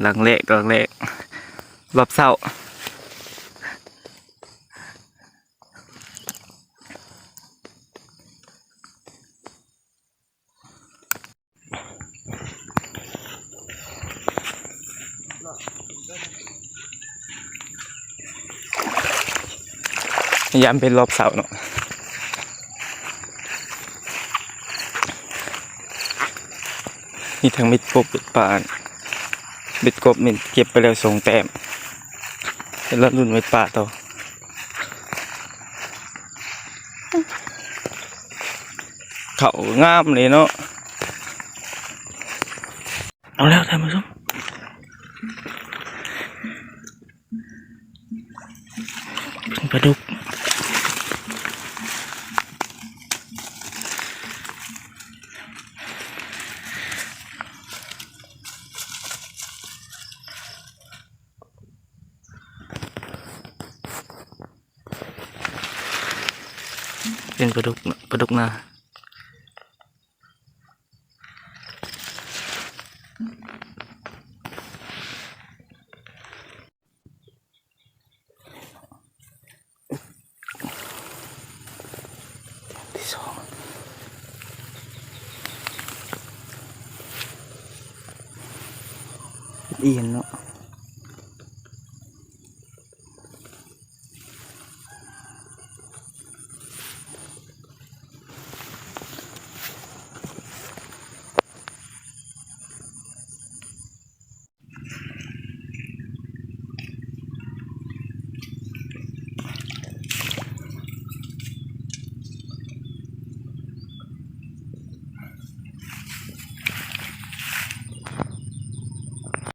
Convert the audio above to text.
ຫຼັງແລກ ຫຼັງແລກ ລອບເຊົ້າ. ຍາມເປັນລອບເຊົ້າເນາະ ມີທັງເບັດກົບເບັດປາ ເບັດກົບນີ້ເກັບໄປແລ້ວສອງແຕ້ມ ເປັນລະລຸ້ນເບັດປາຕໍ່. ເຂົ້າງາມເລີຍເນາະ ເອົາແລ້ວທ່ານຜູ້ຊົມ ເປັນປາດຸກ ເປັນປາດຸກ ປາດຸກນາ. ທີ່ສອງ ອີ່ຫຍັງເນາະ